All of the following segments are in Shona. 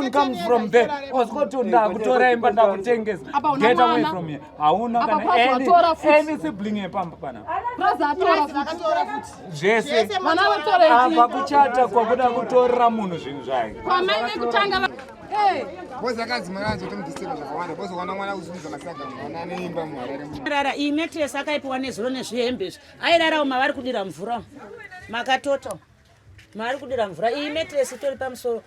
soon comes from there. Osikoto ndakutora imba ndakutengesa. Get away from here. Hauna kana any any sibling yepamba pana. Zvese. Apa kuchata kwakuda kutorera munhu zvinhu zvake. Kwamai vekutanga Bozi akadzi mwana anzotomudisira zvakawanda bozi wana mwana kuzunza masaga mwana anoimba muharare. Rara iyi mattress akaipiwa nezuro nezvihembe izvi. Airara uma vari kudira mvura. Makatoto. Maari kudira mvura iyi mattress itori pamusoro.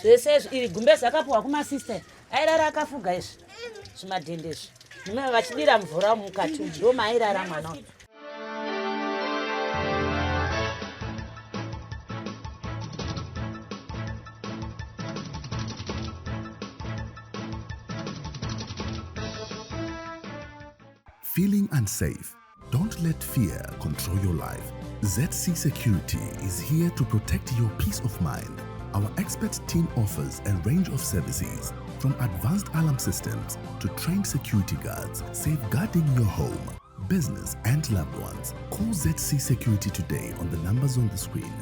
Zvese izvi iri gumbezi akapiwa kumasister. Airara akafuga izvi. Zvimadhende izvi. Ndime vachidira mvura mukati umu ndo maairara mwana uyu. Feeling unsafe? Don't let fear control your life. ZC Security is here to protect your peace of mind. Our expert team offers a range of services from advanced alarm systems to trained security guards, safeguarding your home, business, and loved ones. Call ZC Security today on the numbers on the screen.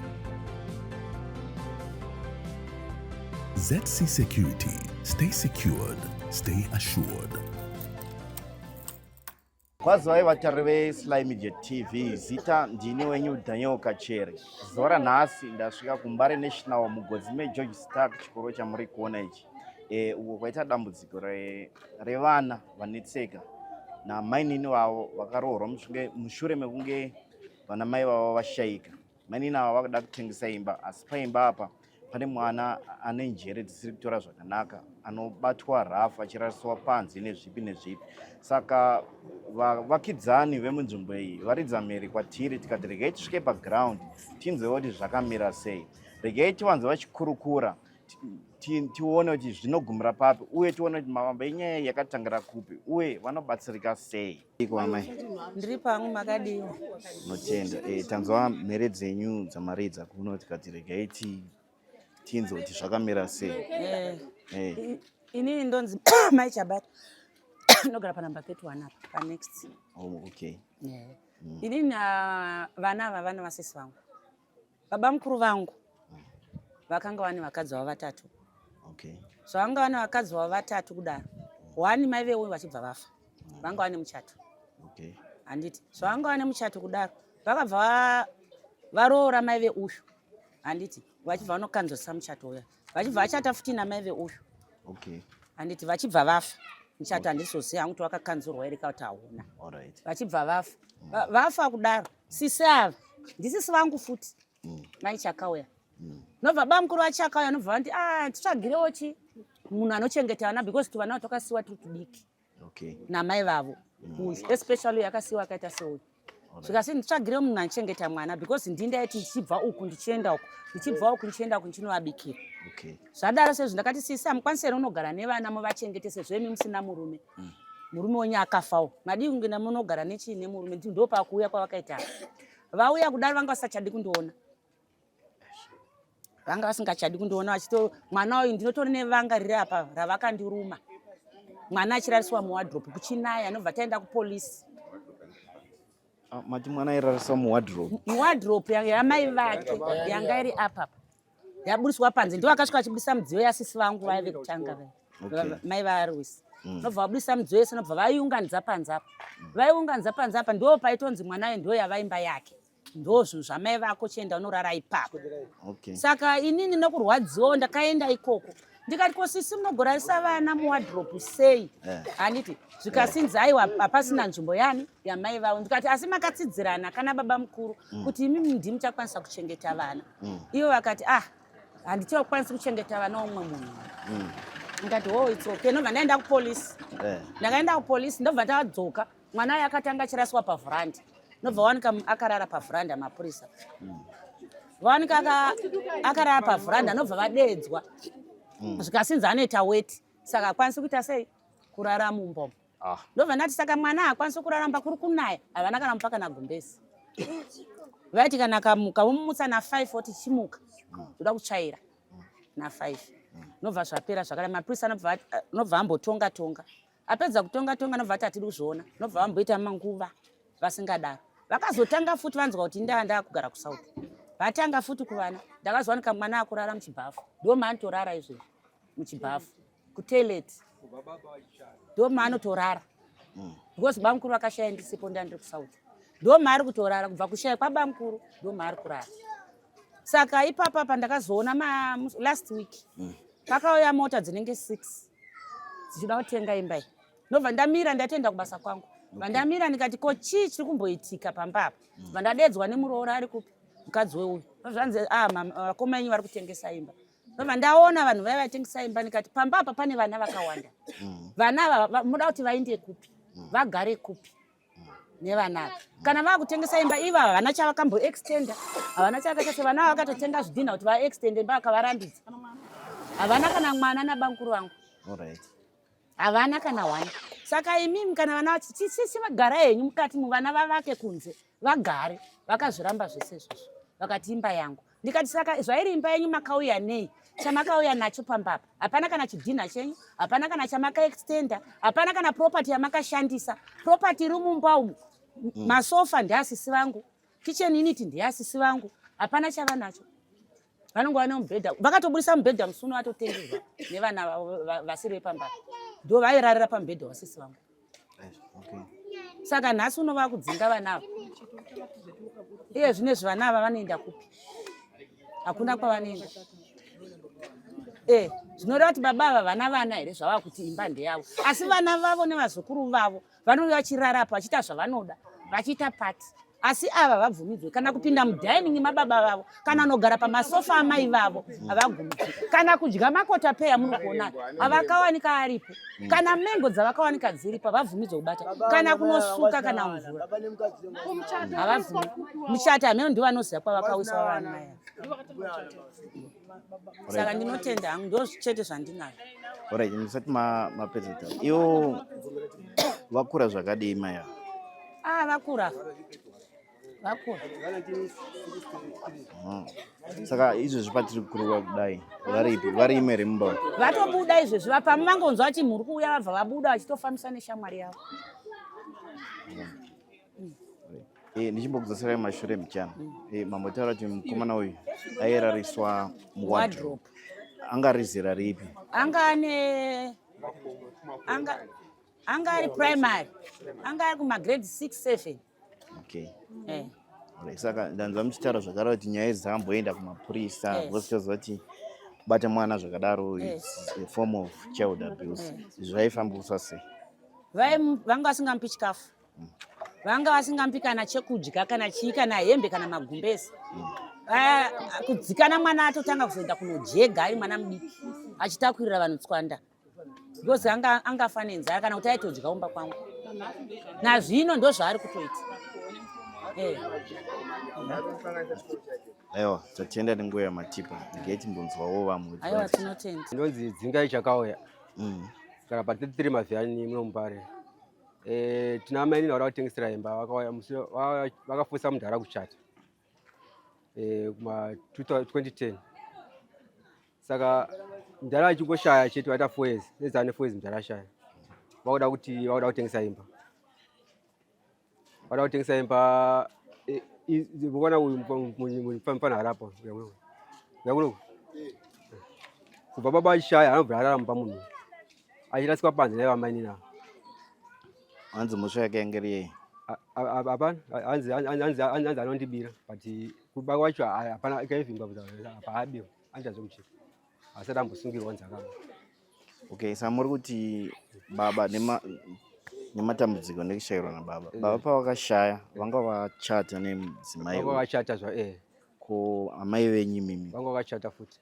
ZC Security. Stay secured, stay assured. Kwazivai vatariri veSly Media TV, zita ndini wenyu Daniel Kachere. Zuva ranhasi ndasvika kuMbare National mugodzi meGeorge Stark chikoro chamuri kuona ichi. E, uko kwaita dambudziko revana vanetseka namainini vavo vakaroorwa mushure mekunge vana mai vavo vashaika. Mainini ava vakuda kutengesa imba asi paimba apa pane mwana ane njere dzisiri kutora zvakanaka anobatwa rafu achiraswa panze nezvipi nezvipi saka vavakidzani vemunzvimbo iyi varidza mhere kwatiri tikati regai tisvike paground tinzwe kuti zvakamira sei regai tivanze vachikurukura tione kuti zvinogumira papi uye tione kuti mavambo enyaya yakatangira kupi uye vanobatsirika sei Iko amai. Ndiri pangu makadiwa. Notenda. Eh, tanzwa mhere dzenyu dzamaridza kuno tikati regai ti tinzwe kuti zvakamira sei. Eh. Eh. Inini ndonzi mai Chabata. Ndogara pa number 31 apa pa next. Oh, okay. Yeah. Inini na vana ava vana vasisi vangu. Baba mukuru vangu vakanga vane vakadzi vavo vatatu. Okay. Zvavanga vane vakadzi vavo vatatu kudaro. One mai veuyu vachibva vafa. Vanga vane muchato. Okay. Handiti. Zvavanga vane muchato kudaro. Vakabva varoora mai veuyu. Handiti. Vachibva vanokanzurisa muchato uya. Vachibva vachata futi namai veuyu. Okay. Handiti vachibva vafa. Muchato handizoziva hangu kuti wakakanzurwa here kana kuti hauna. Alright. Vachibva vafa. Vafa kudaro. Sisi ava ndisisi vangu futi mai Chakauya. Nobva bamukuru vaChakauya nobva vandi ah titsvagirewo chi munhu anochengeta vana because tuvana twakasiwa turi tudiki. Okay. Namai vavo. Uyu especially yakasiwa akaita seuyu. Zvikasi nditsvagirewo munhu anochengeta mwana because ndini ndaiti ndichibva uku ndichienda uku ndichibva uku ndichienda uku ndichinovabikira. Okay. Zvadaro sezvo ndakati sisi hamukwanisi here unogara nevana muvachengete sezvo imi musina murume. Murume wenyu akafawo. Madii kunge munogara nechii nemurume ndo pakuuya kwavakaita. Vauya kudaro vanga vasachadi kundiona. Vanga vasingachadi kundiona vachito mwana uyu ndinotori nevanga riri apa ravakandiruma. Mwana achirariswa muwardrobe kuchinaya anobva taenda kupolisi. Ah, mati mwana airariswa muwardrobe. Muwardrobe yamai vake yanga iri apa. Yaburiswa panze ndivo akasvika achibudisa midziyo yasisi vangu vaya vekutanga vaya. Okay. Mai vaArwisi. Nobva vabudisa midziyo yese nobva vaiunganidza panze apa. Vaiunganidza panze apa ndo paitonzi mwanayo ndo yavaimba yake. Ndo zvinhu zvamai vako chienda unorara ipapo. Okay. Saka inini nokurwadziwawo ndakaenda ikoko. Ndikati ko sisi munogorarisa vana muwardrobe sei? Handiti zvikasinzi aiwa hapasina nzvimbo yani yamai vavo. Ndikati asi makatsidzirana kana baba mukuru kuti imimi ndimi muchakwanisa kuchengeta vana. Ivo vakati ah handichakwanisi kuchengeta vana umwe munhu. Ndikati oh it's okay. Ndobva ndaenda kupolisi. Ndakaenda kupolisi ndobva ndadzoka. Mwana uyu akatanga achiraswa pavhuranda. Ndobva wanika akarara pavhuranda mapurisa. Vawanika akarara pavhuranda ndobva vadeedzwa. Zvikasinzi anoita weti saka akwanisi kuita sei kurara mumba umu. Ndobva ndati saka mwana haakwanisi kurara mumba kuri kunaya havana kana mupaka nagumbezi. Vaiti kana akamuka vomumutsa na 5 oti chimuka ndoda kutsvaira na 5. Nobva zvapera zvakadai mapurisa nobva ambotonga tonga. Apedza kutonga tonga nobva ati hatidi kuzviona nobva vamboita manguva vasingadaro. Vakazotanga futi vanzwa kuti ndaa ndakugara kuSouth. Vatanga futi kuvana ndakazowanika mwana akurara muchibhafu ndo maanotorara izvezvi. Muchibhafu, kutoilet ndo maanotorara. Because bamukuru vakashaya ndisipo, ndandiri kuSouth, ndo maari kutorara. Kubva kushaya kwabamukuru ndo maari kurara. Saka ipapa pandakazoona last week pakauya mota dzinenge 6 dzichida kutenga imba iyi, ndobva ndamira, ndatoenda kubasa kwangu. Vandamira ndikati, "Ko chii chiri kumboitika pamba apa?" Vandadedzwa nemuroora ari kupi, mukadzi weuyu. Zvanzi, "Ah, vakoma enyu vari kutengesa imba." Ndobva ndaona vanhu vaiva vaitengesa imba, ndikati, "Pamba apa pane vana vakawanda. Vana ava muda kuti vaende kupi, vagare kupi nevana ava kana vava kutengesa imba?" Ivo havana chavakamboextenda, havana chavakaita. Sevana ava vakatotenga zvidhinha kuti vaextende imba, vakavarambidza. Havana kana mwana nabamukuru vangu. Havana kana one. Saka imimi kana vana vachisisi, vagara henyu mukati, muvana vavake kunze vagare. Vakazviramba zvese izvozvo, vakati, "Imba yangu." Ndikati, "Saka zvairi imba yenyu, makauya nei? Chamakauya nacho pambapa hapana, kana chidhinha chenyu hapana, kana chamakaextenda hapana, kana property yamakashandisa. Property iri mumba umu, masofa ndeasisi vangu, kitchen unit ndeasisi vangu." Hapana chava nacho. Vanongova nemubhedha, vakatobudisa mubhedha musuno vatotengerwa nevana vavo vasiri vepamba, ndo vairarira pamubhedha wasisi vangu. Saka nhasi unova kudzinga vana ava. Iye zvinezvi vana ava vanoenda kupi? Hakuna kwavanoenda. Zvinoreva kuti baba ava vana vana here zvava kuti imba ndeyavo, asi vana vavo nevazukuru vavo vanouya vachirarapo, vachiita zvavanoda, vachiita pati, asi ava vabvumidzwe kana kupinda mudining mababa vavo, kana nogara pamasofa amai vavo havabvumidzwi, kana kudya makota peya muri kuona avakawanika aripo, kana mengo dzavakawanika dziripo havabvumidzwe kubata, kana kunosuka, kana mvura havabvumi. Muchato hameno, ndivo vanoziva kwavakawiswa vana mai ava. Saka ndinotenda hangu, ndo chete zvandinazvo. Alright, musati mapedza taura, iwo vakura zvakadii mai ava? Ah, vakura, vakura. Saka izvezvi patiri kukurukura kudai varipi? Varimo here mumba umu? Vatobuda izvezvi. Vapamwe vangonzwa vati mhuri kuuya, vabva vabuda vachitofambisa neshamwari yavo. Ndichimbokudzoserai mashure muchana, mambotaura kuti mukomana uyu airariswa muwardrobe. Wardrobe. Anga ari zera ripi? Anga ane anga ari primary, anga ari kumagrade 6, 7. Alright, saka ndanzwa muchitaura zvakare kuti nyaya idzi dzakamboenda kumapurisa. Because toziva kuti kubata mwana zvakadaro is a form of child abuse. Zvaifambiswa sei? Vanga vasingamupi chikafu, vanga vasingamupi kana chekudya, kana chii, kana hembe, kana magumbezi. Ah, kudzikana mwana atotanga kuzoenda kunojega ari mwana mudiki, achitakurira vanhu tswanda, because anga angafa nenzara, kana kuti aitodya umba kwangu. Nazvino ndo zvaari kutoita. Aiwa, tatenda nenguva yamatipa. Ndinge timbonzwawo vamwe. Aiwa, tinotenda. Ndinonzi Dzingai Chakauya, kana pa 33 Mavhiyani muno muMbare. Tina amainini vada kutengesera imba. Vakauya vakafosa mudhara kuchata kuma 2010. Saka mudhara achingoshaya chete, vaita 4 years, nezane 4 years mudhara ashaya, vakuda kuti vakuda kutengesa imba, vada kutengesa imba. Muona uyu mufana harapo yakuno, kubva baba achishaya anobva araramba munhu achirasika panze naiva mainini ava. Hanzi mhosva yake yange iri yei? Hapana, hanzi anondibira, but kuba kwacho hapana kaivhingwa, apa abiwa anoita zvekucheka, asati ambosungirwa nzi akaba. Okay, saka muri kuti baba nematambudziko nekushayirwa nababa, baba pavakashaya vanga vachata nemudzimai Vanga uyu? Vakachata zva eh. Ko amai venyu imimi? Vanga vakachata futi.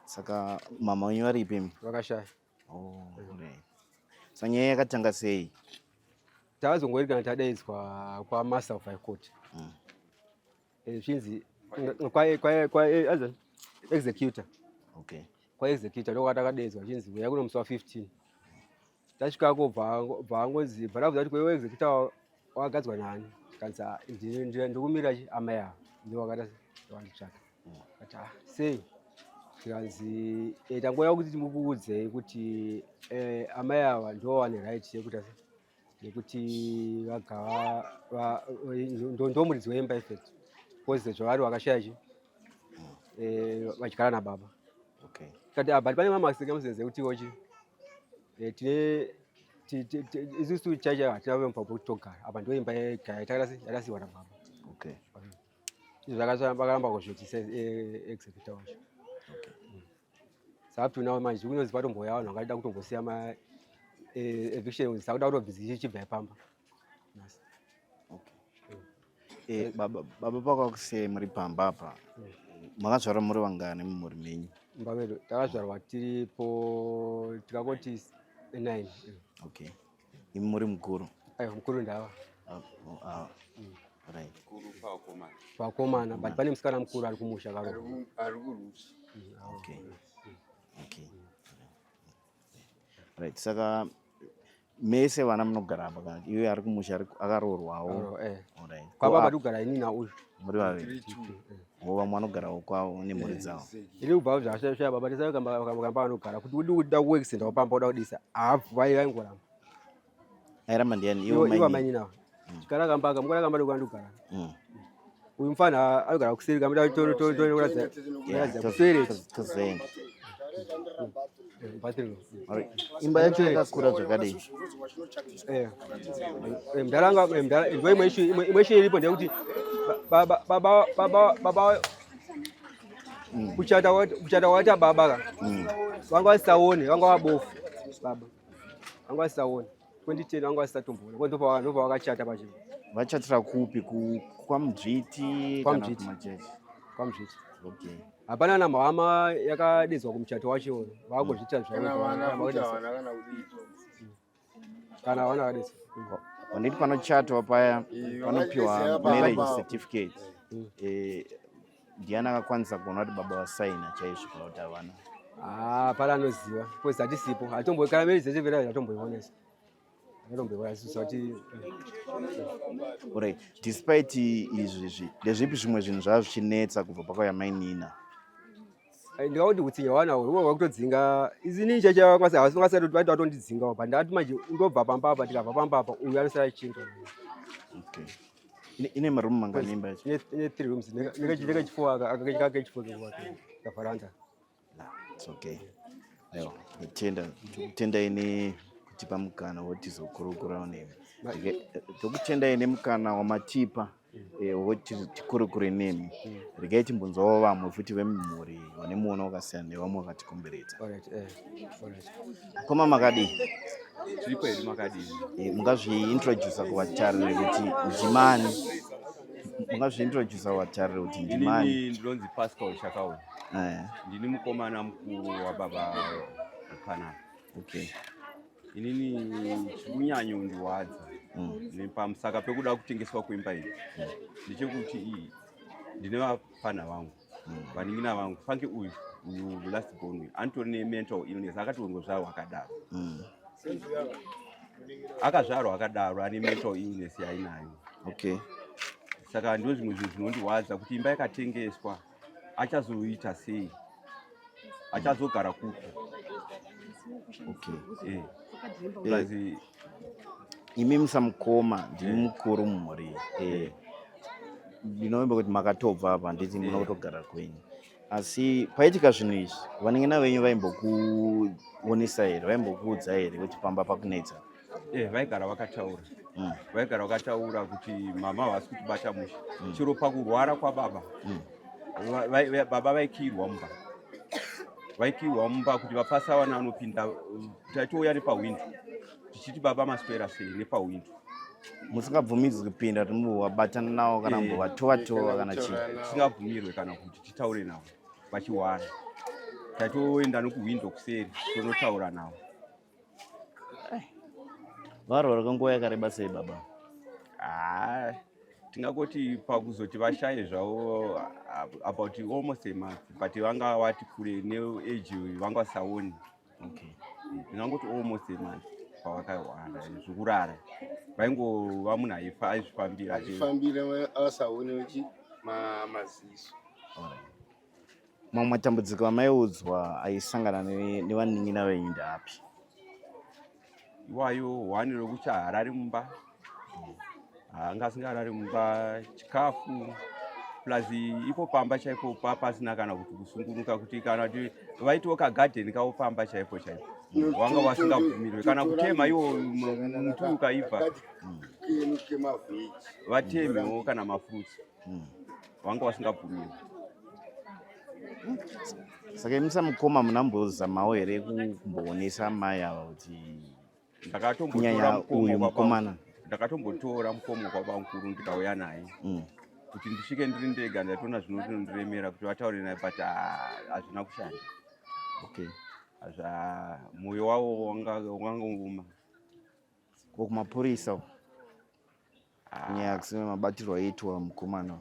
Saka mama wenyu varipi imi? Vakashaya. Oh, right. Saka nyaya yakatanga sei? Tazongori tadaidzwa kwamaster of high court. Zvinzi kwa as an executor. Kwaexecutor ndokwatakadaidzwa, chinzi uya kuno musi wa15. Tasvikako bva angonzi, bva ndabvunza kuti kweiwe executor wakagadzwa nani? Kanzi, "Ah, ndikumira chi amai ava ndivo vakaita vanditsvaka." Kati, "Ah, sei?" Tikanzi, "Tangoya kuti timukuudzei kuti amai ava ndo vane right yekuti ase yekuti vagava ndo muridzi weimba effect, because zvavari vakashaya chi vachigara nababa." Okay. Kati ah, but pane mamwe circumstances ekuti ochi eh, tine isusu chaicho hatina pamba pekuti togara apa ndo imba yega yatakasiwa nababa. Okay. Izvo vakaramba kuzviitisa eh, executor wacho. Okay. Saka up to now manje kunozi patombouya vanhu vangada kutombosiya ma eh, eviction sakuda kutobvisa ichibva ipamba. Nhasi. Okay. Eh, baba baba pakakusiyai muri pamba apa makazvarwa muri vangani mumhuri menyu? Mumba medu takazvarwa tiripo tikangoti 9. Okay. Imi muri mukuru? Aiwa, mukuru ndava. Ah, oh, ah. Right. Vakomana, but pane musikana mukuru ari kumusha karo. Ari kurusi. Okay. Okay. Right. Saka mese vana munogara apa kana iwe ari kumusha akaroorwawo? Eh. Alright. Kwababa tikugara ini nauyu. Muri vaviri. Vo vamwe vanogarawo kwavo nemhuri dzavo. Ini kubva zvashaya baba tisai kamba kamba vanogara kuti udi kuda kuextenda pamba uda kudisa. Haabvu vai vaingoramba. Airamba ndiani? Ivo ivo mainini ava. Chikara kamba aka mukara kamba ndokandogara. Uyu mufana anogara kuseri kamba to to to kuratidza kuratidza kuseri. Tozoenda. Bathroom. Alright. Imba yacho yakakura zvakadii? Eh. Eh, mdara anga eh, mdara ndo imwe issue imwe issue iripo ndeyekuti baba baba baba baba kuchata kuchata waita baba ka. Vanga vasaone, vanga vabofu baba. Vanga vasaone. 2010 vanga vasatomboona. Kwa ndopa ndopa vakachata pacho. Vachatira kupi? KwaMudzviti kana KwaMudzviti. kumachechi? KwaMudzviti. Okay. Hapana na hama yakadedzwa kumuchato wacho vakuzviita Kana zvavo. vana futi havana kana kudidzwa. Kana vana vakadedzwa. Handiti panochatwa paya panopiwa Vakaisa marriage pamba. certificate. Eh, ndiani akakwanisa kuona kuti baba vasaina chaizvo kana kuti havana? Ah, pana anoziva. Because hatisipo. Hatombo kana marriage certificate hatomboiona isu. Hatomboiona isu ati Alright. Despite izvi izvi, ndezvipi zvimwe zvinhu zvava zvichinetsa kubva pakauya mainina? Ndikakuti utsinye hwanawo huwe hwakutodzinga izini chacha kwasa hasingasati kuti vatondidzingawo but ndakati manje ndobva pamba apa tikabva pamba apa uyu anosara achinga. Okay. Ine maroom mangani imba yacho? Ine 3 rooms nekachifuwa aka kachifuwa kavaranda. It's okay. Aiwa, ndotenda. Tokutendai nekutipa mukana wotizokurukurawo nemi. Tokutendai nemukana wamatipa woti tikurukure nemi. Regai timbonzwawo vamwe futi vemumhuri vane muono wakasiyana nevamwe vakatikomberedza. Alright, eh. Alright. Koma makadii? Tiripo hedu, makadii? Mungazviintrodusa kuvatariri kuti ndimani? Mungazviintrodusa kuvatariri kuti ndimani? Inini ndinonzi Pascal Chakawe. Ndini mukomana mukuru wababa Panapa. Okay. Inini chikunyanyondirwadza nepamusaka pekuda kutengeswa kwemba iyi ndechekuti iyi ndine vapfana vangu, vanin'ina vangu fange uyu uyu last born uyu anotori nemental illness, akatongozvarwa akadaro. Akazvarwa akadaro, ane mental illness yainayo. Saka ndo zvimwe zvinhu zvinondirwadza kuti imba yakatengeswa achazoita sei, achazogara kupi? Okay. Eh. Plus Imi musamukoma ndimi mukuru mumhuri. Ndinovimba kuti makatobva apa, handiti muna kutogara kwenyu. Asi paitika zvinhu izvi, vanengena venyu vaimbokuonesa here, vaimbokuudza here kuti pamba pakunetsa? Eh, vaigara vakataura. Vaigara vakataura kuti mama havasi kutibata mushe. Chero pakurwara kwababa, baba vaikiyirwa mumba, vaikiyirwa mumba kuti vapasa vana vanopinda. Taitouya nepahwindo tichiti baba maswera sei nepahwindo. Musingabvumidzwi kupinda kuti mumbovabatana navo kana mumbovatova-tova kana chii? Tisingabvumirwe kana kuti titaure navo vachiwara. Taitoenda nokuhwindo kuseri tonotaura navo. Varwara kwenguva yakareba sei baba? Ah, tingangoti pakuzoti vashaye zvavo about almost a month, but vanga vati kure neage, vanga vasaoni. Ndingangoti almost a month pavakarwara zvokurara, vaingova munhu aifa aizvifambira. Achifambira asaone chi maziso. Mamwe matambudziko amaiudzwa aisangana nevanin'ina venyu ndeapi? Iwayo one rokuti haarari mumba, anga asingarari mumba, chikafu. Plus ipo pamba chaipo pasina kana kuti kusungunuka kuti kana kuti vaitiwo kagadheni kavo pamba chaipo chaipo wanga wasingabvumirwe kana kutema iwo muti ukaibva vatemewo kana mafruits wanga wasingabvumirwe. Saka imi samukoma munambozamawo here kumboonesa mai ava kuti Ndakatombotora kunyanya uyu mukomana? Ndakatombotora mukoma kwabamukuru ndikauya naye kuti ndisvike ndiri ndega, ndatoona zvinondiremera kuti vataure naye, but hazvina kushanda. Okay. Mwoyo wavo wanga uma. Ko kumapurisa nyaya kusina mabatirwo aitwa mukomana?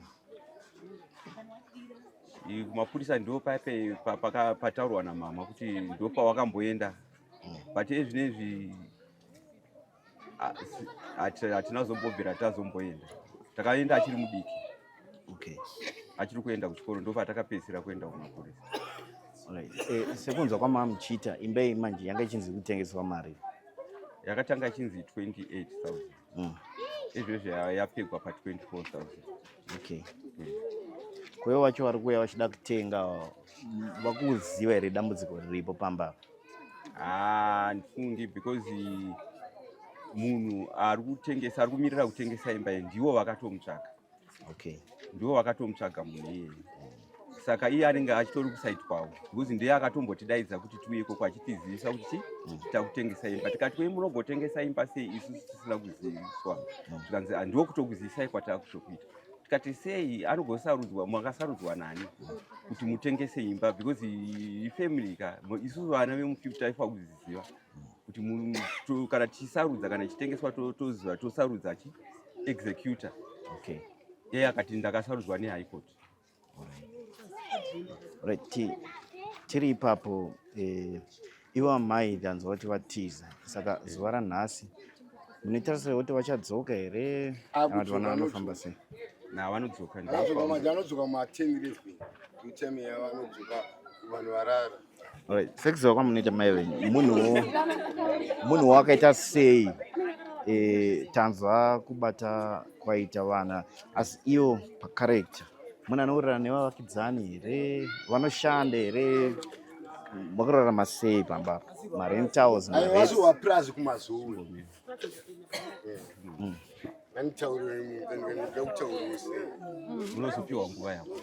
Kumapurisa ndo paipe pataurwa namama kuti ndo pawakamboenda, but ezvinezvi hatina kuzombobvira tazomboenda. Takaenda achiri mudiki, achiri kuenda kuchikoro, ndo patakapedzisira kuenda kumapurisa. Alright. Sekunzwa kwamama muchiita, imba iyi manje yanga ichinzi kutengeswa mari? Yakatanga ichinzi 28,000. Izvezvi yapegwa pa24,000. Okay. Kwevo vacho vari kuuya vachida kutenga vakuziva here dambudziko riripo pamba apa? Handifungi, because munhu ari kutengesa, ari kumirira kutengesa imba iyi, ndivo vakatomutsvaga. Ndivo vakatomutsvaga munhu iyeye, saka iye anenge achitori kusaidi kwavo, because ndiye akatombotidaidza kuti tiuye ikoko achitizivisa kuti chi takutengesa imba. Tikati, "Koi munogotengesa imba sei isusu tisina kuziviswa?" Zvikanzi, "Handiwo kutokuzivisai kwatakutokuita." Tikati, "Sei anogosarudzwa? Makasarudzwa nani kuti mutengese imba?" Because ifamily ka, isusu vana vemufi taifanira kuziziva kuti kana tichisarudza, kana ichitengeswa, toziva tosarudza chi executor. Iye akati, "Ndakasarudzwa nehigh court." Right. Tiri ipapo, ivo amai ndanzwa kuti vatiza, saka zuva ranhasi munotarisira kuti vachadzoka here kana kuti vana vanofamba sei? Na vanodzoka. Anodzoka manje, anodzoka ma10 11 tutime yavo, anodzoka vanhu varara. Alright, sekuziva kwamunoita mai venyu, munhu wakaita sei? Tanzwa kubata kwaita vana, asi ivo pacharacter munhu anowirirana nevavakidzani here? Vanoshanda here? Vakurarama sei pamba, marentals? Aiwa, wapurazi kumazuwe anditaurire, ndakutauriwo sei? Unozopiwa nguva yako.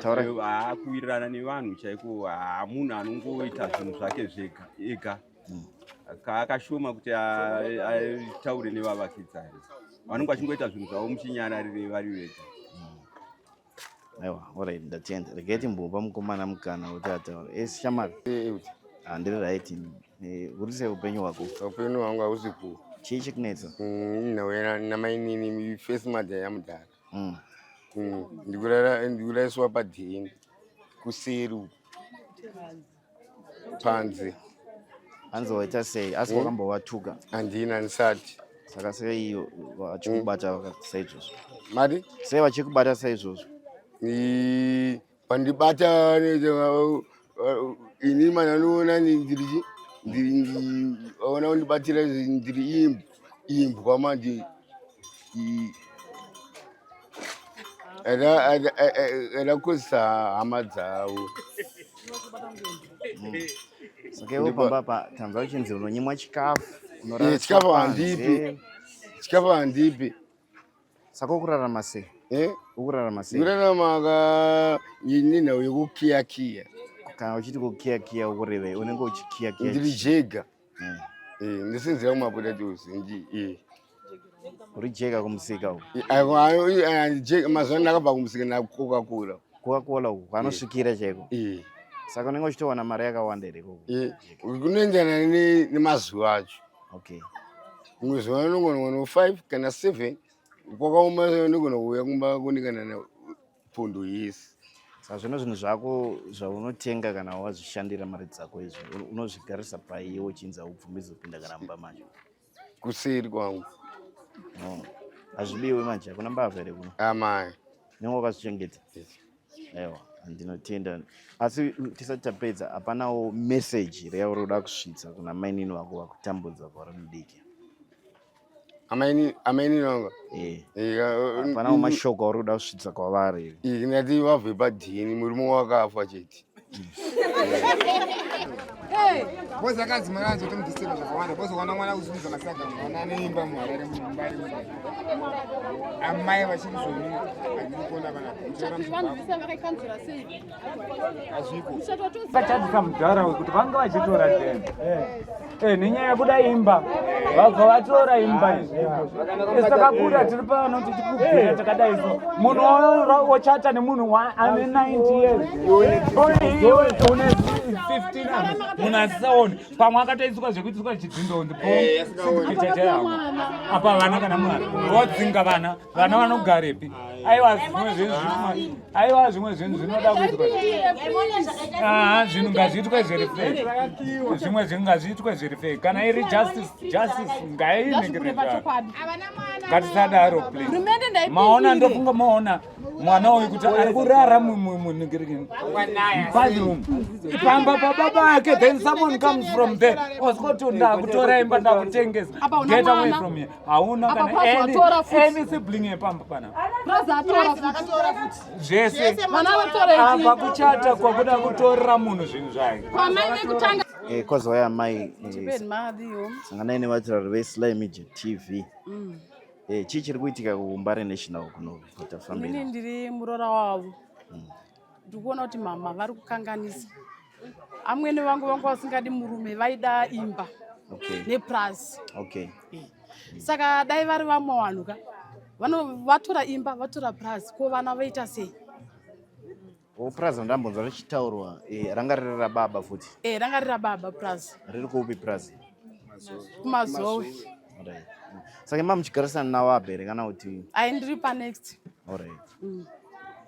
Taura. Haa, kuwirirana nevanhu chaiko, haa, munhu anongoita zvinhu zvake zvega ega. Kaakashoma kuti ataure nevavakidzani. Vanenge vachingoita zvinhu zvavo muchinyararire vari vega. Aiwa, alright, ndatenda. Regai timbopa mukomana mukana kuti ataure. Esi shamari, handiri right. Uri sei, upenyu hwako? Upenyu hwangu hausi ku Chii chikunetsa? Nauya namainini, first mother yamudhara. Ndikurariswa padheni kuseri uku panze. Hanzi waita sei asi? Wakambovatuka? Handina, ndisati. Saka sei vachikubata saizvozvo? Mari. Sei vachikubata saizvozvo? Pandibata ini mana anoona ndiri ndiri ona kundibatira ndiri imbwa manje, rakosa hama dzavo. Saka iwo pamba pa tanzwa uchinzi unonyimwa chikafu? Chikafu handipi, chikafu handipi. Saka ukurarama sei? Eh? Ukurarama sei? Kurarama ka nenhau yekukiyakiya. Kana uchiti kukiyakiya, ukurevei? Unenge uchikiyakiya? Ndiri jega. Ndisenzera kumapotatoes ndi Uri jega kumusika uku? Mazuva ndakabva kumusika naCoca-Cola. Coca-Cola uku kwanosvikira chaiko? Saka unenge uchitowana mari yakawanda here ikoko? Kunoenderana nemazuva acho. Rimwe zuva unogona kuwana 5 kana 7, kwakaoma unogona kuuya kumba kuonekana napondo yese. Saka zvino zvinhu zvako zvaunotenga kana wazvishandira mari dzako izvi, unozvigarisa pai, uchinzi haubvumidzwi kupinda kana mumba macho? Kuseri kwangu. No. Hazvibiwi manje? Hakuna mbavha here kuno? Amai. Unenge wakazvichengeta? Aiwa, ndinotenda. Asi tisati tapedza, hapanawo message reyauri kuda kusvitsa kuna mainini vako vakutambudza kwauri mudiki? Amaini amaini nonga. Eh. Eh, Hapana mashoko auri kuda kusvitsa kwavari. Eh, ndati vabve padhini murume wakafa chete. Bozi akadzi mwana azotomudiseva zvakawanda bozi wana mwana kuzunza masaga mwana anoimba muharare mumbari mudai amai vachiri zvoni handiri kuona vana hazviko Vachadzisa mudhara uyu kuti vanga vachitora den. Eh, nenyaya yekuda imba vabva vatora imba izvi. Isu takakura tiri pano tichikubvira takadai so munhu wochata nemunhu ane 90 years iwe une 15 ano munhu asisaoni pamwe akatoiswa zvekuitiswa chidhindo on the po apa vana kana mwana wodzinga vana vana vanogarepi aiwa zvimwe zvinhu aiwa zvimwe zvinhu zvinoda kuitwa aha zvinhu ngazviitwe zviri fair zvimwe zvinhu ngazviitwe zviri fair kana iri justice justice ngainingire ngatisadaro please maona ndofunga maona mwana uyu kuti ari kurara muningirikini bathroom pamba pababa ake then someone comes from there osikoto ndakutora imba ndakutengesa get away from here hauna kana any sibling yepamba pana zvese apa kuchata kwakuda kutorera munhu zvinhu zvake eh, kwazouya amai eh, sanganai nevatirari vesly media tv mm. eh, chii chiri kuitika kumbare national kuno kwatafambira ndiri muroora wavo mm. Ndiri kuona kuti mama vari kukanganisa. Amwene vangu vanga vasingadi murume vaida imba okay. nepurazi. Okay. Eh. Saka dai vari vamwe vanhu ka vatora imba vatora purazi ko vana voita sei? Purazi ndambonzwa richitaurwa eh, ranga riri rababa futi. Eh, ranga riri rababa purazi. Riri kupi purazi? Kumazowe. Alright. Saka imba muchigarisana navo apa here kana kuti? Ai ndiri panext. Alright. Mm.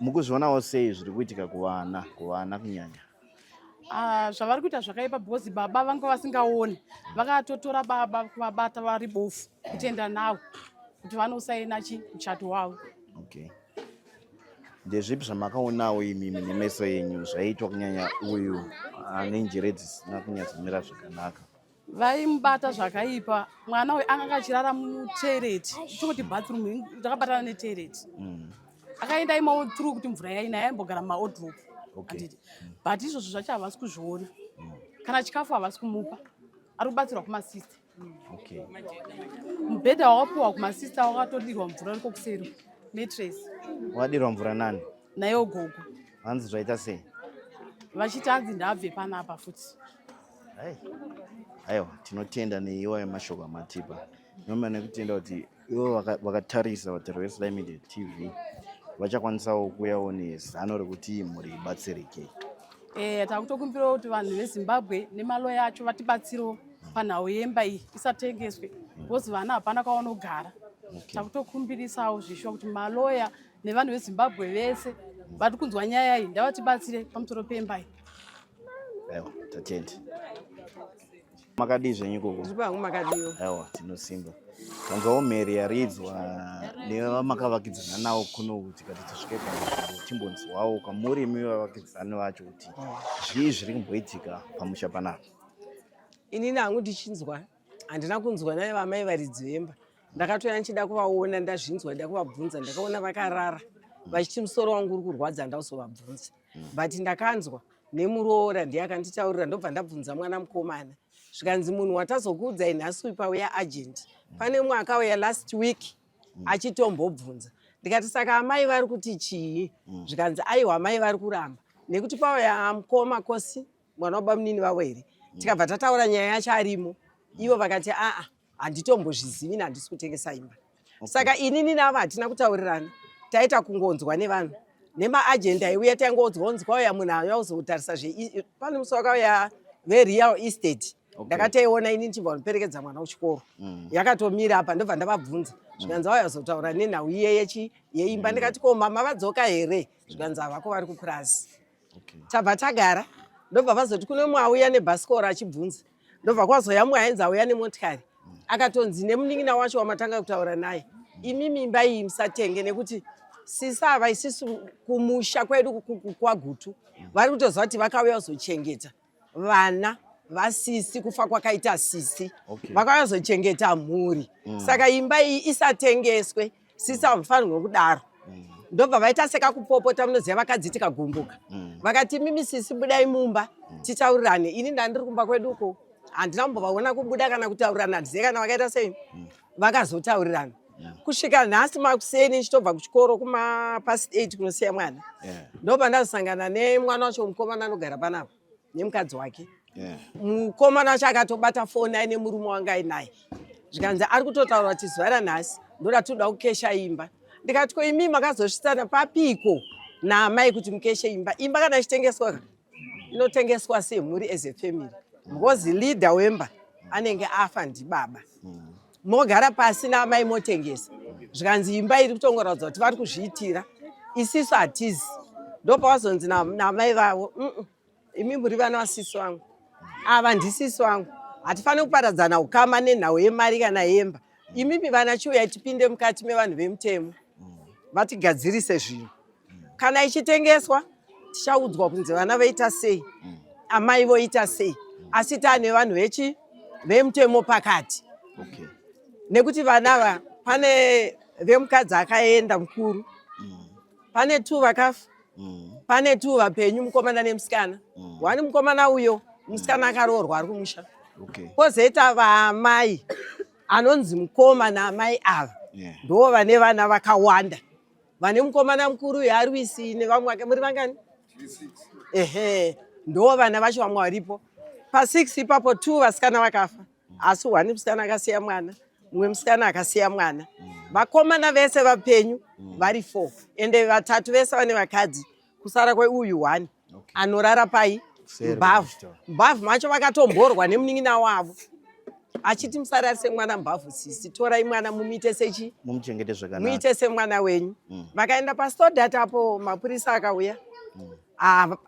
Mukuzvionawo sei zviri kuitika kuvana, kuvana kunyanya? Ah, zvavari kuita zvakaipa because baba vanga vasingaoni vakatotora baba kuvabata vari bofu kutenda navo kuti vanosaina chi muchato wavo. Okay. Ndezvipi zvamakaonawo imimi nemeso enyu zvaiitwa kunyanya uyu ane njere dzisina kunyatsomira zvakanaka? Vaimubata zvakaipa mwana uyu anga achirara mutoilet tongoti bathroom takabatana netoilet mm. Akaenda imomo through kuti mvura yaina yaimbogara mumaodrop okay. But izvozvo zvacho havasi kuzviona mm. Kana chikafu havasi kumupa ari kubatsirwa kumasista okay. Mubhedha wakapiwa kumasista wakatodirwa mvura uriko kuseri mattress wadirwa mvura nani naiwo gogo hanzi zvaita sei vachiti hanzi ndabve panapa futi aiwa tinotenda neiwayo mashoko amatipa noma nekutenda kuti ivo vakatarisa vati Rwesly Media TV vachakwanisawo kuuyawo nezano rekuti mhuri ibatsirike. Eh, takutokumbirawo kuti vanhu veZimbabwe nemaloya acho vatibatsirewo panhau yemba iyi isatengeswe because vana hapana kwavanogara. Okay. Takutokumbirisawo zvishuwa kuti maloya nevanhu veZimbabwe vese vari kunzwa nyaya iyi ndavatibatsire pamusoro pemba iyi. Aiwa, tatenda. Makadii zvenyu koko? Ndiri pangu makadiwo. Aiwa, tinosimba. Tanzwawo mhere yaridzwa nevamakavakidzana navo kuno tikati tisvike pano timbonzwawo kwamuri imi vavakidzani vacho kuti zvii zviri kumboitika pamusha panapa. Inini hangu ndichinzwa handina kunzwa naye vamai varidzi vemba ndakatouya ndichida kuvaona ndazvinzwa ndida kuvabvunza ndakaona vakarara vachiti musoro wangu uri kurwadza ndauzovabvunza but ndakanzwa nemuroora ndiye akanditaurira ndobva ndabvunza mwana mukomana zvikanzi munhu watazokuudzai nhasi uyu pauya agent pane mumwe akauya last week achitombobvunza ndikati saka amai vari kuti chii zvikanzi aiwa amai vari kuramba nekuti pauya mukoma kosi mwana wabamunini vavo here tikabva tataura nyaya yacho arimo ivo vakati aa handitombozvizivi handisi kutengesa imba okay. Saka inini navo hatina kutaurirana taita kungonzwa nevanhu nemaagent aiuya taingonzwa kunzi kwauya munhu auya kuzotarisa zve pane musi wakauya vereal estate okay. Ndakataiona ini ndichibva kunoperekedza mwana kuchikoro mm. Yakatomira apa ndobva ndavabvunza zvikanzi mm. vauya kuzotaura nenhau iye yechi yeimba mm. Ndikati ko mama vadzoka here zvikanzi havako vari kupurazi okay. Tabva tagara ndobva vazoti kune mumwe auya nebhasikoro achibvunza ndobva kwazoya mumwe ainzi auya nemotikari akatonzi nemunin'ina wacho wamatanga kutaura naye imimi imba iyi musatenge nekuti sisi ava isisu kumusha kwedu kwaGutu vari kutoziva kuti vakauya kuzochengeta vana vasisi kufa kwakaita sisi okay. Vakazochengeta mhuri. Saka imba iyi isatengeswe, sisi hamufanirwe kudaro. Ndobva vaita sekakupopota, munoziva vakadzi tikagumbuka. Vakati mimi sisi budai mumba titaurirane. Ini ndandiri kumba kwedu uko handina kumbovaona kubuda kana kutaurirana, handizive kana vakaita sei. Vakazotaurirana kusvika nhasi makuseni ndichitobva kuchikoro kuma past 8 kunosiya mwana. Ndobva ndazosangana nemwana wacho mukomana anogara panapa nemukadzi wake. Mukomana wacho akatobata foni aine murume wanga ainaye, zvikanzi ari kutotaura kuti zuva ranhasi ndoda toda kukesha imba. Ndikati ko imi makazosvitsana papiko naamai kuti mukeshe imba? Imba kana ichitengeswa inotengeswa semhuri as a family, because leader wemba anenge afa ndibaba. Mogara pasi naamai motengesa. Zvikanzi imba iri kutongoratidza kuti vari kuzviitira, isisu hatizi. Ndopavazonzi naamai vavo, imi muri vana vasisi vangu, ava ndisisi vangu, hatifaniri kuparadzana ukama nenhau yemari kana yemba. Imimi vana chiuyai tipinde mukati mevanhu vemutemo vatigadzirise zvinhu. Kana ichitengeswa tichaudzwa kunzi vana voita sei, amai voita sei, asi taane vanhu vechi vemutemo pakati. Okay. Nekuti vana ava pane vemukadzi akaenda mukuru, pane two vakafa, pane two vapenyu, mukomana nemusikana. Wani mukomana uyo, musikana akaroorwa ari kumusha. Okay. Kwozoita vaamai anonzi mukoma naamai ava ndo vane vana vakawanda, vane mukomana mukuru uyo arwisi nevamwe vake. Muri vangani? Ehe, ndo vana vacho vamwe varipo pa6 ipapo. Two vasikana vakafa, asi one musikana akasiya mwana, mumwe musikana akasiya mwana. Vakomana vese vapenyu vari four, ende vatatu vese vane vakadzi, kusara kweuyu one anorara pai Kuseri mbavhu. kwechitoro. Mbavhu macho vakatomborwa nemunin'ina wavo achiti musararise mwana mbavhu, sisi torai mwana mumuite sechi mumuchengete zvakanaka, muite semwana wenyu. Vakaenda paStodart apo, mapurisa akauya.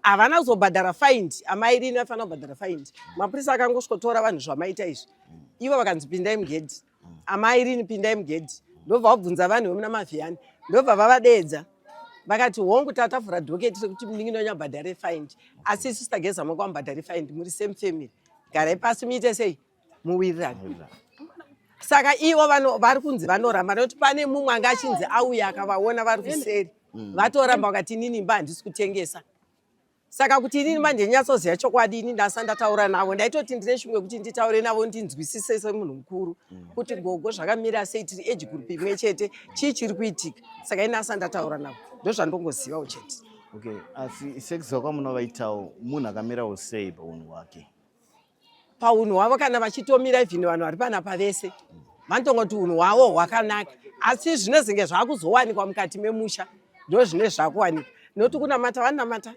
Havana kuzobhadhara fine. Amai rini vafanira kubhadhara fine. Mapurisa akangosvikotora vanhu, zvamaita izvi. Ivo vakanzi pindai mugedhi, amai rini pindai mugedhi. Ndobva vabvunza vanhu vemuna Mavhiyani, ndobva vavadeedza, vakati hongu, tatavhura docket rekuti munin'ina wenyu abhadhare fine, asi isusu tageza maoko amubhadhare fine, muri same family, garai pasi muite sei muwirirane. Saka ivo vari kunzi vanoramba nekuti pane mumwe anga achinzi auya akavaona vari kuseri, vatoramba vakati inini imba handisi kutengesa. Saka kuti inini manje nyatsoziva chokwadi, ini ndasa ndataura navo, ndaitoti ndine shungu yekuti nditaure navo ndinzwisise semunhu mukuru kuti gogo zvakamira sei, tiri age group imwe chete, chii chiri kuitika. Saka ini asa ndataura navo, ndozvandongozivawo chete. Okay, asi sekuziva kwamunovaitawo, munhu akamirawo sei paunhu hwake? Paunhu hwavo, kana vachitomira, even vanhu vari panapa vese vanotongoti unhu hwavo hwakanaka, asi zvinozenge zvaakuzowanikwa mukati memusha ndo zvine zvakuwanikwa, nokuti kunamata vanamata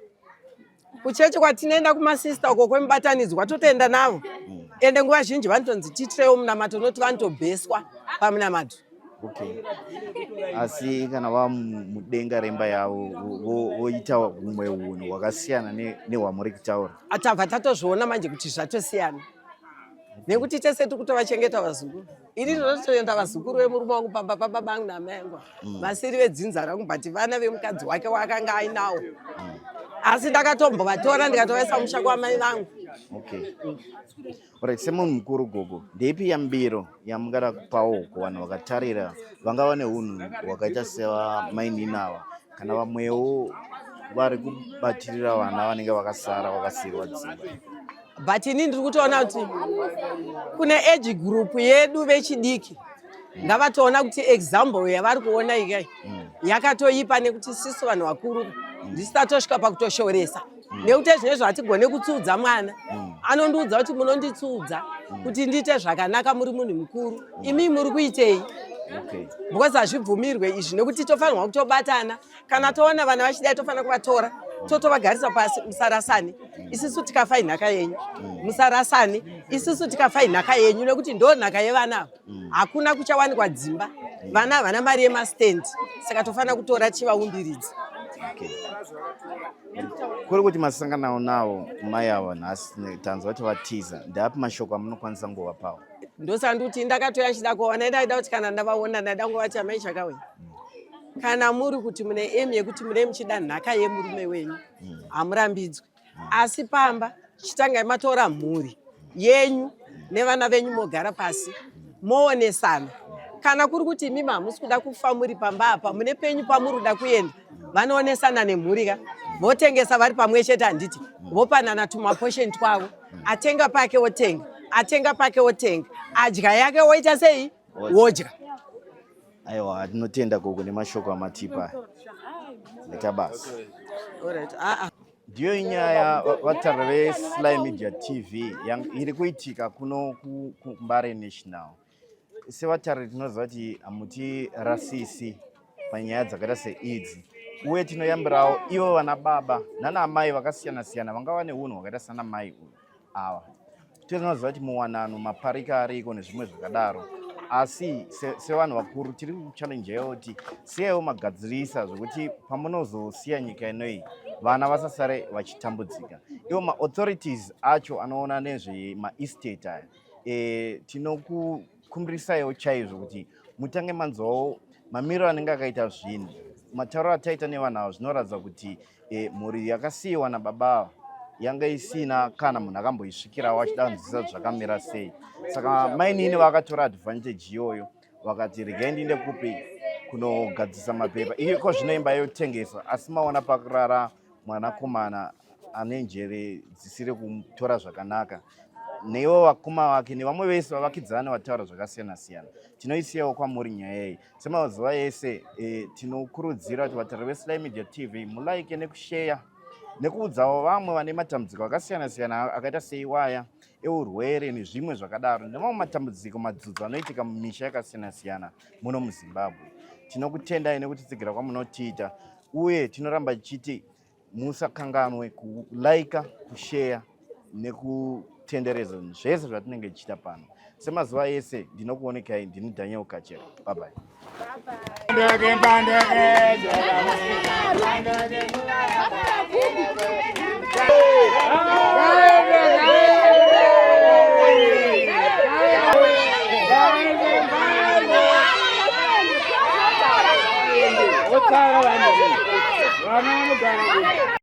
kuchechi kwatinoenda kumasista uko kwemubatanidzwa totoenda navo, ende nguva zhinji vanotonzi tiitirewo munamato, noti vanotobheswa pamunamato. Okay, asi kana vamudenga remba yavo voita humwe unhu hwakasiyana nehwamuri kutaura? Tabva tatozviona manje kuti zvatosiyana, nekuti tese tiri kutovachengeta vazukuru. Ini ndinotoenda vazukuru vemurume wangu pamba pababa angu naamai angu vasiri vedzinza rangu, but vana vemukadzi wake waakanga ainawo, asi ndakatombovatora ndikatovaisa musha kwamai vangu. Okay, alright. Semunhu mukuru gogo, ndeipi yambiro yamungada kupawo kuvanhu vakatarira vangava neunhu hwakaita sevamainini ava kana vamwewo vari kubatirira vana vanenge vakasara vakasiyirwa dzimba? But ini ndiri kutoona kuti kune age group yedu vechidiki ngavatoona kuti example yavari kuona ikai yakatoipa, nekuti sisu vanhu vakuru ndisi tatosvika pakutoshoresa, nekuti zvinezvo hatigone kutsiudza mwana. Anondiudza kuti munonditsiudza kuti ndiite zvakanaka, muri munhu mukuru, imi muri kuitei? Because hazvibvumirwe izvi, nekuti tofanirwa kutobatana. Kana toona vana vachidai, tofanira kuvatora totovagarisa pasi, musarasani, isusu tikafa inhaka yenyu, musarasani, isusu tikafa inhaka yenyu, nekuti ndo nhaka yevana ava. Hakuna kuchawanikwa dzimba, vana havana mari yemastendi, saka tofanira kutora tichivaumbiridza. Okay. Kuri kuti masanganawo nawo mai ava nhasi, tanzwa kuti vatiza, ndeapi mashoko amunokwanisa kungovapawo? Ndosaka ndikuti ndakatoya nchida kuvaona. Ndaida kuti kana ndavaona, ndaida kungovati amai chakauya, kana muri kuti mune aim yekuti mune muchida nhaka yemurume wenyu, hamurambidzwi, asi pamba chitangai matora mhuri. yenyu nevana venyu mogara pasi moonesana. Kana kuri kuti imimi hamusi kuda kufa muri pamba apa, mune penyu pamuri kuda kuenda, vanoonesana nemhuri ka, votengesa vari pamwe chete, handiti? Vopanana tumaposheni twavo, atenga pake otenga, atenga pake otenga, adya yake woita sei, wodya. Aiwa, tinotenda gogo nemashoko amatipa. Leta basa. Ah, ah. Ndiyo inyaya vatariri veSly Media TV iri kuitika kuno kuMbare National. Sevatariri tinoziva kuti hamuti rasisi panyaya dzakaita seidzi, uye tinoyambirawo ivo vana baba nana amai vakasiyana siyana vangava neunhu hwakaita sana mai uyu ava. Tinoziva kuti muwanano maparika ariko nezvimwe zvakadaro, asi sevanhu vakuru tiri kuchallengewo kuti siyaiwo magadzirisa zvekuti pamunozosiya nyika inoyi vana vasasare vachitambudzika. Ivo maauthorities acho anoona nezvemaestate aya, tinokukumbirisaiwo chaizvo kuti mutange manzwawo mamiriro anenge akaita zvinhu. Matauro ataita nevanhu ava zvinoratidza kuti mhuri yakasiyiwa nababa ava yanga isina kana munhu akamboisvikirawo achida kunzwisisa zvakamira sei. Saka mainini vakatora advantage iyoyo, vakati regai ndiinde kupi kunogadzisa mapepa iko zvino imba yotengeswa, asi maona pakurara mwanakomana ane njere dzisiri kutora zvakanaka, neivo vakoma vake nevamwe vese vavakidzani vataura zvakasiyana siyana. Tinoisiyawo kwamuri nyaya iyi. Semazuva ese tinokurudzira kuti vatariri veSly Media TV mulaike nekusheya nekuudzawo vamwe vane matambudziko akasiyana siyana akaita seiwaya eurwere nezvimwe zvakadaro nemamwe matambudziko madzudzo anoitika mumisha yakasiyana siyana muno muZimbabwe. Tinokutendai nekutitsigira kwamunotiita, uye tinoramba tichiti musakanganwe kulaika, kusheya nekutendereza zvese zvatinenge tichiita pano. Semazuva ese ndinokuonekai, ndini Daniel Kachera. Bye bye. Vana vanogara.